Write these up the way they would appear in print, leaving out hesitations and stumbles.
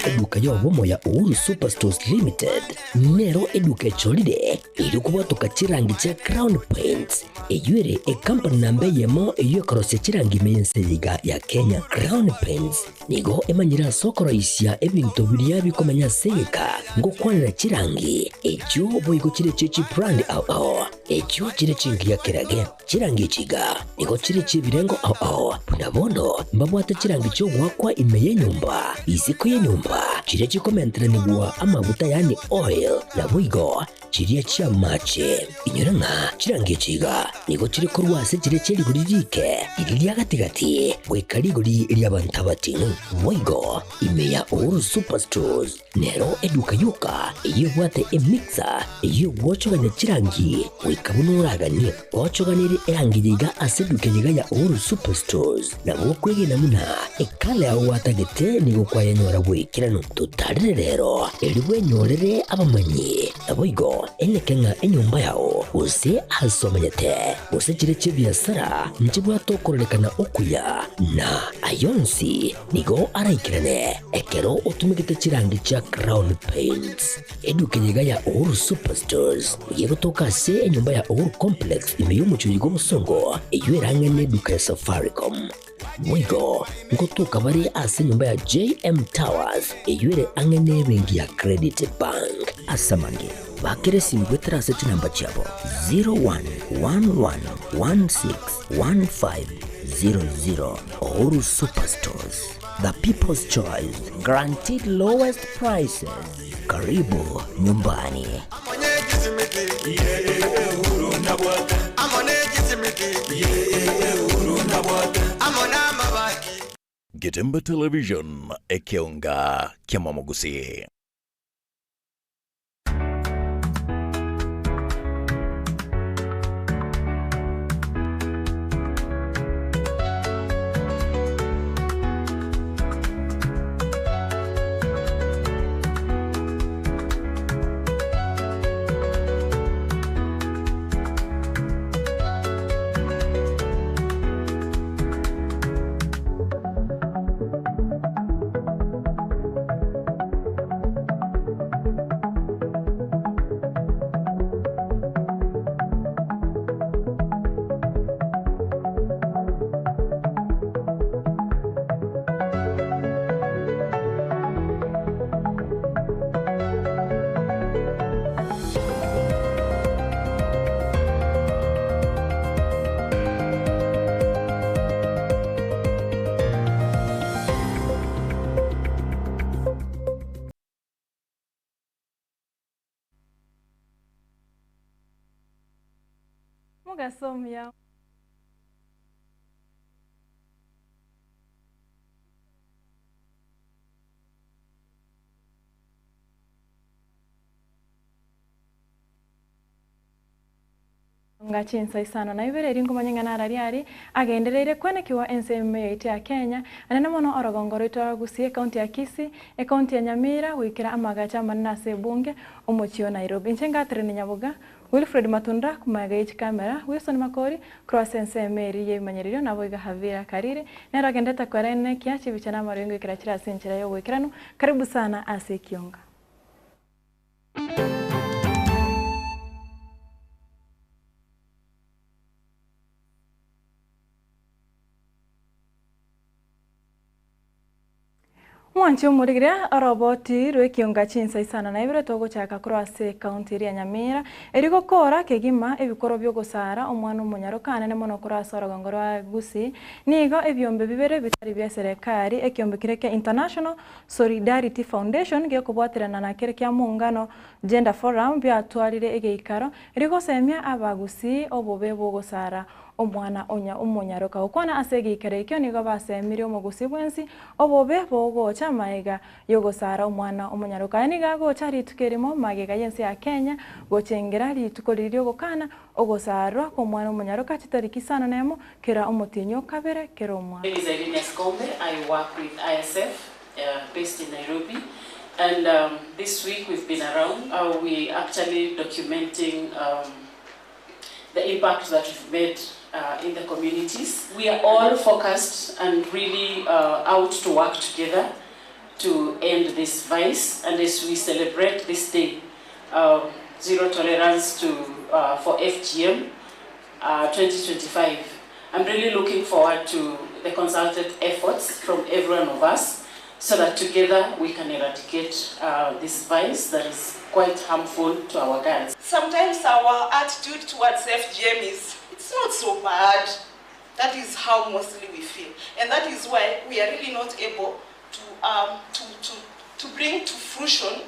Eduka y'obomo ya Uhuru Superstores Limited nero eduka echorire erio kobwatoka chirangi chia Crown Paints, eyio ere ekampani namba eyemo eyio ekorosia chirangi ime y'ense eye iga ya Kenya. Crown Paints nigo emanyire ase okoroisia ebinto biria bikomenya ase egeka ngokwanera chirangi echio boigo chire chie chibrand ao ao echio chire chingiya kerage. Chirangi echi iga nigo chire chi'ebirengo ao ao, buna bono mbabwate chirangi chi'ogoakwa ime y'enyomba, isiko y'enyomba, chiria chikomenteranigwa amaguta yaani oil, naboigo chiria chi'amache. Inyora ng'a chirangi echi iga nigo chire korwa ase chiria chie rigori riike, riria ria gati-gati, goika rigori ri'abanto abating'u. Boigo ime ya Uhuru Superstores Nero eduka yoka eyio ebwate emixer eyio egwochogania chirangi goika buna oraganie. Gochoganerie erangi eye iga ase eduka eye iga ya Uhuru Superstores nabo okwegena buna ekala yao gwatagete nigo kwayenyora bw'ekeranu. Totarere rero erio bwenyorere abamanyi naboigo eneke ng'a enyomba yao gose ase omenyete gose chire chi'ebiasara nchibwate okororekana okuya na ayonsi Nigo araikerane ekero otumegete chirangi chia Crown Paints. Eduka eye iga ya Uhuru Superstores nigo egotoka ase enyomba ya Uhuru Complex ime y'omochie oyo bw'obosongo eyio erang'e neduka ya Safaricom. Boigo ngotoka bare ase enyomba ya JM Towers eyio ere ang'e nebenki ya Credit Bank. Ase amange, bakera esimi goetera ase chinamba chiabo 0111161500. Uhuru Superstores, the people's choice, guaranteed lowest prices. Karibu nyumbani. Getembe Television, ekeonga ki'amamogusii. Omogaso omuya. Nga chinsa isano na ibere erio nkomanya ng'a narari aria agendereire kwenekigwa ense ime yaito ya Kenya, anene mono orogongo roito rwa Gusii, ekaunti ya Kisii, ekaunti ya Nyamira, goikera amagacho amanene ase ebunge, omochie o Nairobi. Inche ngaterenia Nyaboga, Wilfred Matunda, komaega ye chikamera, Wilson Makori, korwa ase ensemo eria y'ebimanyererio, naboigo Havira Kariri, nere ogenderete koerenekia chibicha na amariogi goikera chire ase enchera y'oboikeranu. Karibu sana ase ekionga. Omwanchi omorigereria oroboti rw'ekionga chinsa isano na ibere togochaka korwa ase ekaunti eria ya Nyamira erio gokora kegima ebikoro bi'ogosara omwana omonyaroka anene mono korwa ase orogongo rwa Gusii nigo ebiombe bibere bitari bia eserekari ekiombe keria kia International Solidarity Foundation gekobwaterana na kere kia Muungano Gender Forum biatwarire egeikaro erio gosemia abagusii obobe bw'ogosara omwana onya omonyaroka. Gokwana ase egeikaro ekio nigo basemirie omogusii bwensi obobe bogocha magega yogosara omwana omonyaroka. Aya nigo agocha rituko erimo magega y'ense ya Kenya gochengera rituko riria ri'ogokana ogosarwa kw'omwana omonyaroka chitariki isano nemo kera omotienyi o kabere kera omwaka. My name is Irene Askombe, I work with ISF based in Nairobi and this week we've been around, we actually documenting the impact that we've made in the communities. We are all focused and really out to work together. to end this vice and as we celebrate this day, um, zero tolerance to, uh, for FGM uh, 2025, I'm really looking forward to the consulted efforts from every one of us so that together we can eradicate uh, this vice that is quite harmful to our girls. Sometimes our attitude towards FGM is, it's not so bad. That is how mostly we feel. And that is why we are really not able to, um, to, to, to bring to fruition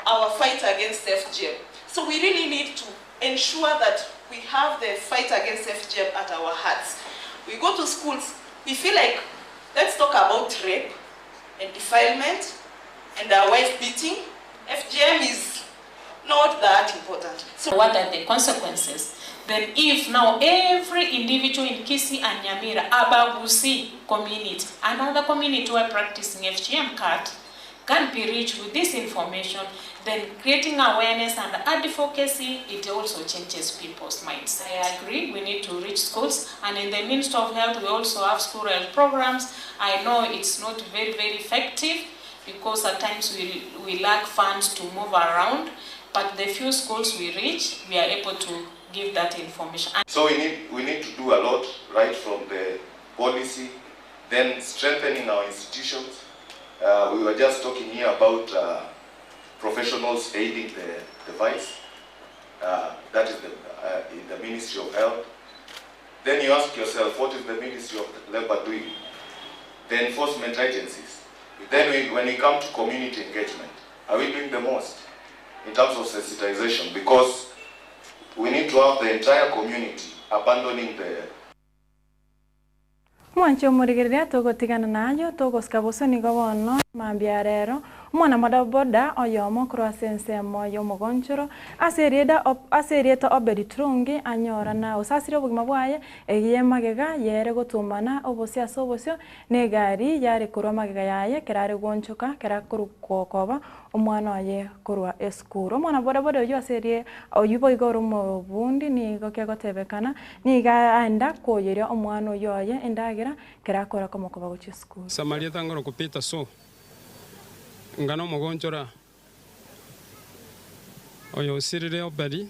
our fight against FGM. So we really need to ensure that we have the fight against FGM at our hearts. We go to schools, we feel like, let's talk about rape and defilement and our wife beating. FGM is not that important. So what are the consequences? Then if now every individual in Kisii and Nyamira, Abagusi community, another community who are practicing FGM cut, can be reached with this information, then creating awareness and advocacy, it also changes people's minds. I agree, we need to reach schools, and in the Ministry of Health, we also have school health programs. I know it's not very, very effective because at times we, we lack funds to move around, but the few schools we reach, we are able to give that information. So we need, we need to do a lot right from the policy, then strengthening our institutions. Uh, we were just talking here about uh, professionals aiding the device. Uh, that is the, uh, in the Ministry of Health. Then you ask yourself, what is the Ministry of Labor doing? The enforcement agencies. Then we, when we come to community engagement, are we doing the most in terms of sensitization? Because we need to have the entire community abandoning the Mwanche omorigereria togotigana nayo togosika boso nigo bono mambia rero omwana bodaboda oyomo korwa ase ensemo ya omogonchoro ase erieda ase erieta Obedi Turungi anyora na osasire obogima bwaye egiye magega yere gotumana obosio ase obosio na egari yare korwa magega yaye kerare gonchoka kera korukokoba omwana oye korwa esukuru. Omwana bodaboda oywo ase erie oywo boigo ore omobundi nigo kegotebekana niga aenda koyeria omwana oyo oye endagera kera akora komokoba gochia esukuru. Samaria tangoro kupita so ngano omogonchora oyo osirire Obedi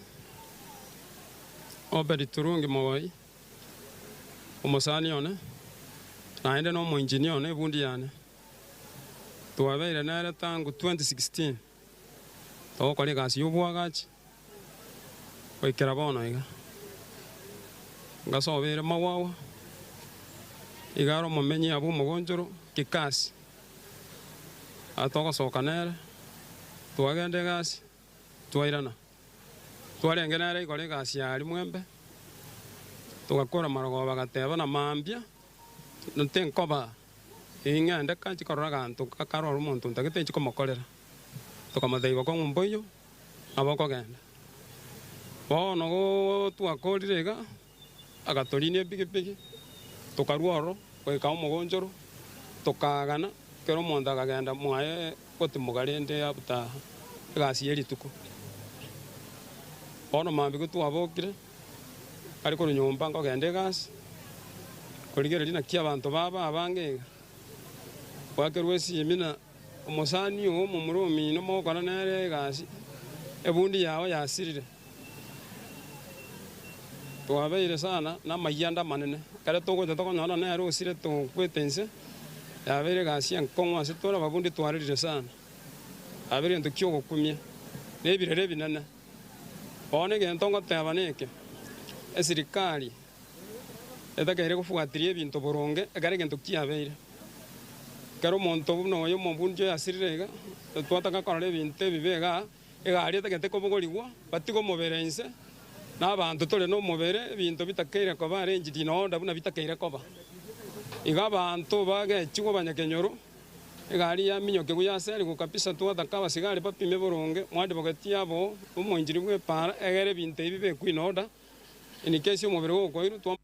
Obedi Turungi mogoi omosani one naende na omoengineer one ebundi yane twabeire nere tangu 2016 togokora egasi ya obwagachi goikera bono iga ngasobere mawawa iga aro omomenyi abwo omogonchoro kikasi atogosoka nere twagenda egasi twairana twarenge nere igoro egasi yari mwembe togakora marogoba bagateba na mambia ntinkoba ing'ende kanchi korora ganto karora omonto ntagete nchikomokorera tokamotebia kong'u mboiyo nabo okogenda bono go twakorire iga agatorinia epikipiki tokarwa oro goika omogonchoro tokagana kero omonto akagenda mwaye gotimoka rende abuta egasi ya rituko bono mambia gotwabokire ari korwa nyomba nkogenda egasi korigereria naki abanto baba abange iga gwakerwa esimi na omosani oyo omomura omino mogokora nere egasi ebundi yago yasirire twabeire sana na amayianda amanene ekero togocha tokonyora nere osire tokwete nse yabeire egasi enkong'u ase tore ababundi twarerire sana yabeire egento kia ogokumia na ebirero ebinene bono egento ngoteba na eke esirikari etakeire gofuatiria ebinto boronge ekero egento kiabeire ekero omonto buna oyo omobundi oyo asirire iga twataka korora ebinto ebibe igaa egari etagete kobogorigwa batige omobere inse na abanto tore na omobere ebinto bitakeire koba arranged in order buna bitakeire koba. Iga abanto bagechigwa abanyakenyoro egari yaminyokigwa yaserigwa kabisa twataka abasigari bapime boronge mwadvocate abo omoinchiri bwa epara egere ebinto ebi bibekwe in order in case omobere gokoirwa twa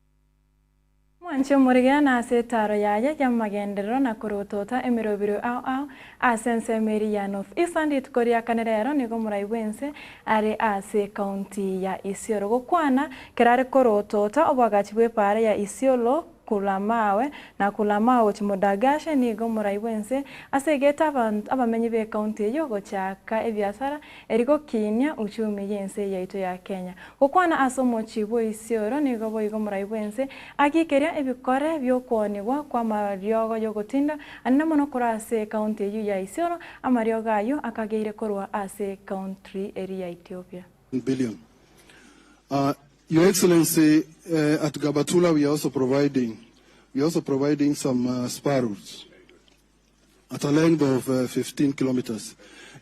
Mwanche omorigena ase etaro yaye y'amagenderero na korotota emerobiro ao ao ase ensemo eri ya North Eastern rituko ria kane rero nigo omorai bwa ense are ase ekaunti ya Isiolo gokwana kero are korotota obwagachi bwa epara ya Isiolo Kulamawe na Kulamawe gochia Modagashe nigo omorai bw'ense ase egete abamenyi b'ecounty eyio gochaka ebiasara eri gokinia uchumi y'ense yaito ya Kenya. Gokwana ase omochie bwa Isiolo nigo boigo omorai bw'ense agikeria ebikore bi'okoonigwa kw'amariogo y'ogotinda anene mono korwa ase ecounty eyio ya Isiolo, amariogo ayio akageire korwa ase ecountry eri ya Ethiopia. Billion. Your Excellency, at Gabatula we are also providing, we are also providing some spur routes at a length of 15 kilometers.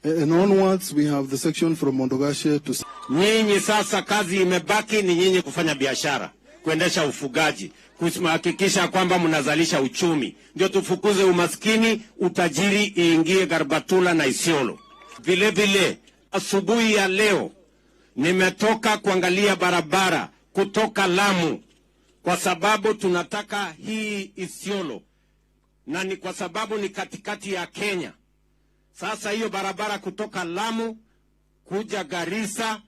And onwards we have the section from Mondogashe to Nyinyi sasa kazi imebaki ni nyinyi kufanya biashara, kuendesha ufugaji, kuhakikisha kwamba mnazalisha uchumi, ndio tufukuze umaskini, utajiri iingie Garbatula na Isiolo. Vile vile asubuhi ya leo nimetoka kuangalia barabara kutoka Lamu kwa sababu tunataka hii Isiolo, na ni kwa sababu ni katikati ya Kenya. Sasa hiyo barabara kutoka Lamu kuja Garissa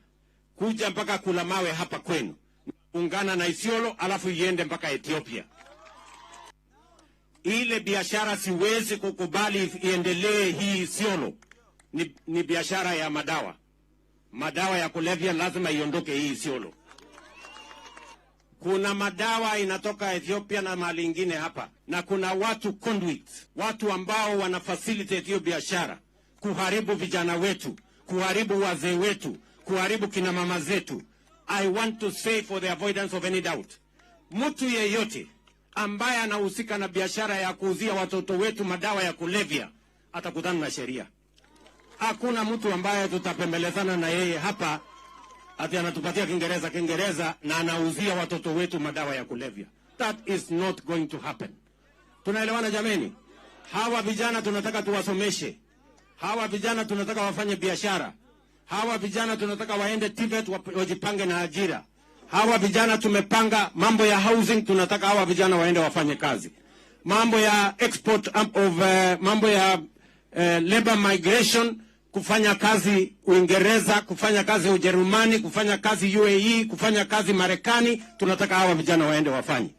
kuja mpaka Kulamawe hapa kwenu, ungana na Isiolo alafu iende mpaka Ethiopia. Ile biashara siwezi kukubali iendelee hii Isiolo, ni biashara ya madawa. Madawa ya kulevya lazima iondoke hii Isiolo. Kuna madawa inatoka Ethiopia na mahali ingine hapa, na kuna watu conduit, watu ambao wana facilitate hiyo biashara, kuharibu vijana wetu, kuharibu wazee wetu, kuharibu kina mama zetu. I want to say for the avoidance of any doubt, mtu yeyote ambaye anahusika na biashara ya kuuzia watoto wetu madawa ya kulevya atakutana na sheria. Hakuna mtu ambaye tutapembelezana na yeye hapa ati anatupatia Kiingereza Kiingereza na anauzia watoto wetu madawa ya kulevya. That is not going to happen. Tunaelewana jameni? Hawa vijana tunataka tuwasomeshe. Hawa vijana tunataka wafanye biashara. Hawa vijana tunataka waende TVET wajipange na ajira. Hawa vijana tumepanga mambo ya housing, tunataka hawa vijana waende wafanye kazi. Mambo ya export of mambo ya labor migration, kufanya kazi Uingereza, kufanya kazi Ujerumani, kufanya kazi UAE, kufanya kazi Marekani, tunataka hawa vijana waende wafanye.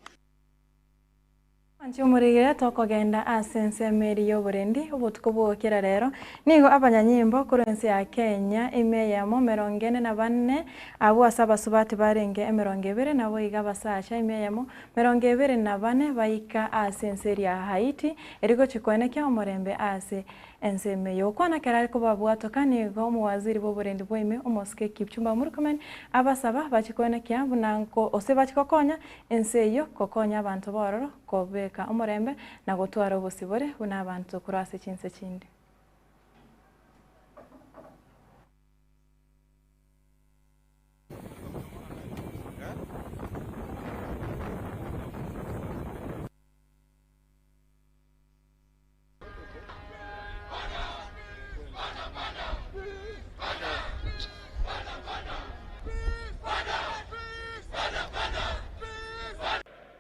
Anche omorigere tokogenda ase ensemo eri ya oborendi obotuko bwokera rero nigo abanyanyimbo korwa ense ya Kenya ime eyemo emerongo ene na bane abwo ase abasubati barenge emerongo ebere nabo iga abasacha ime eyemo merongo ebere na bane baika ase ense eri ya Haiti erigochi koenekia omorembe ase ensemo eyo. Okwana ekero are kobabwatoka nigo omowaziri bwa oborendi bwa ime omosike Kipchumba Murkomen abasaba bachikoenekia buna nko ose bachikokonya ense eywo kokonya abanto bororo kobeka omorembe na gotwara obosibore buna abanto korwa ase chinse chinde.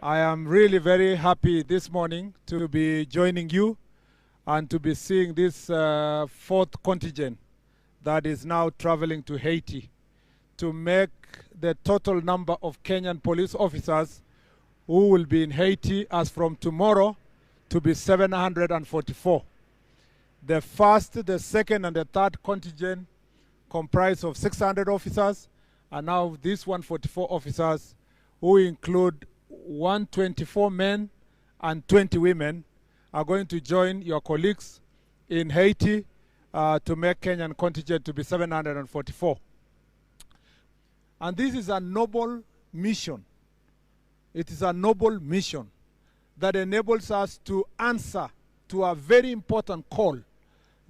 I am really very happy this morning to be joining you and to be seeing this fourth contingent that is now traveling to Haiti to make the total number of Kenyan police officers who will be in Haiti as from tomorrow to be 744. The first, the second, and the third contingent comprise of 600 officers, and now these 144 officers, who include 124 men and 20 women, are going to join your colleagues in Haiti to make Kenyan contingent to be 744. And this is a noble mission. It is a noble mission that enables us to answer to a very important call,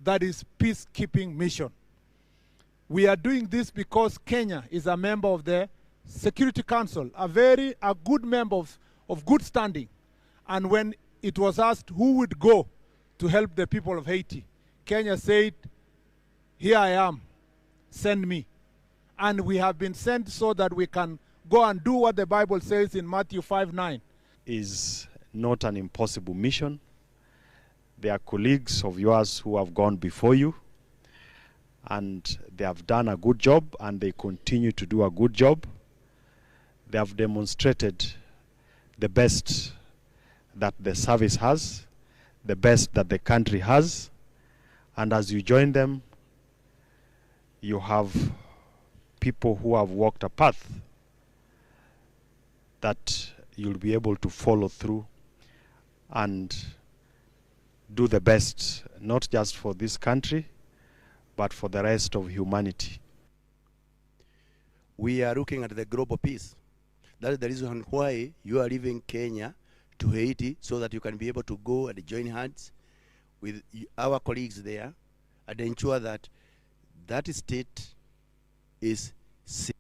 that is peacekeeping mission. We are doing this because Kenya is a member of the Security Council, a good member of good standing. And when it was asked who would go to help the people of Haiti, Kenya said, here I am, send me. And we have been sent so that we can go and do what the Bible says in Matthew 5:9. Is not an impossible mission. There are colleagues of yours who have gone before you, and they have done a good job, and they continue to do a good job. They have demonstrated the best that the service has, the best that the country has, and as you join them, you have people who have walked a path that you'll be able to follow through and do the best, not just for this country, but for the rest of humanity. We are looking at the global peace. That is the reason why you are leaving Kenya to Haiti so that you can be able to go and join hands with our colleagues there and ensure that that state is safe.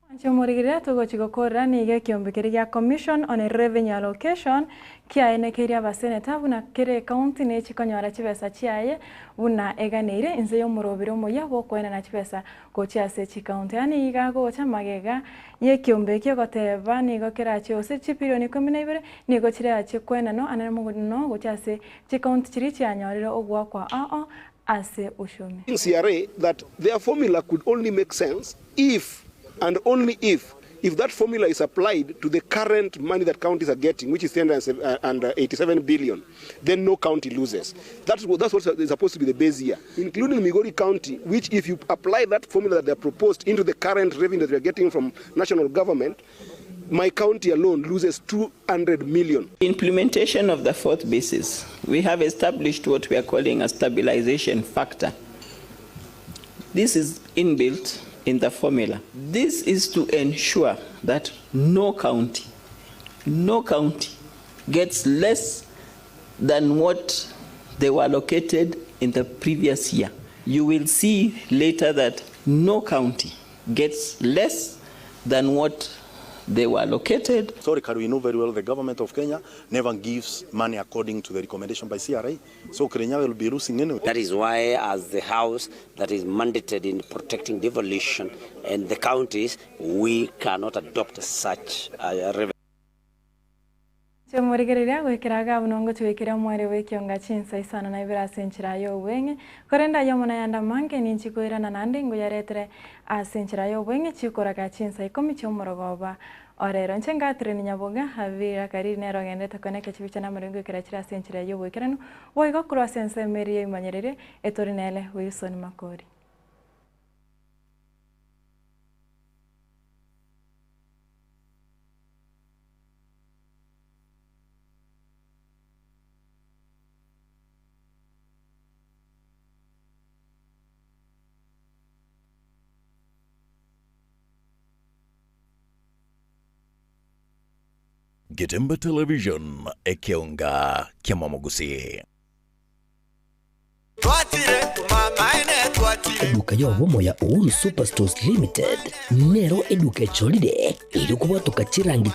Mwanche omorigereria togochia gokorera nigo ekiombe keria gia Commission on Revenue Allocation kiaenekeirie abaseneta buna kera ecounty nechi konyora chibesa chiaye buna eganeire inse y'omoroberi omoyia bw'okoenana chibesa gochia ase chicounty. Yaani iga agocha magega y'ekiombe ekio goteba nigo kerache gose chibilioni ikomi na ibere nigo chirache koenanwa anene mono gochia ase chicounty chiria chianyorire ogoakwa ao ase ushumi. CRA that their formula could only make sense if and only if if that formula is applied to the current money that counties are getting, which is 387 billion, then no county loses. That's what, that's what is supposed to be the base year, including Migori County, which if you apply that formula that they proposed into the current revenue that we are getting from national government, my county alone loses 200 million. Implementation of the fourth basis, we have established what we are calling a stabilization factor. This is inbuilt in the formula. This is to ensure that no county, no county gets less than what they were allocated in the previous year. You will see later that no county gets less than what they were allocated. Historically, we know very well the government of Kenya never gives money according to the recommendation by CRA. So Kirinyaga will be losing anyway. That is why, as the house that is mandated in protecting devolution and the counties, we cannot adopt such a revenue. Chimorigereria goikera iga buna ngochia goikera omwere bw'ekionga chinsa isano na ibere ase enchera y'obweng'e, korende ayio amo nayande amange ninchi koirana naende ngoyaretere ase enchera y'obweng'e chikoraga chinsa ikomi chi'omorogoba orero. Inche Catherine Nyaboga, Abira Kariri nere ogenderete koeneka chibicha na amarongo goikera chire ase enchera y'oboikeranu, boigo korwa ase ensemo eria y'oimanyereria etori nere Wilson Makori. Getembe Television, ekeonga kiamamogusii. Eduka y'obomo ya Uhuru Superstores Limited nero eduka echorire eri kobwatoka chirangi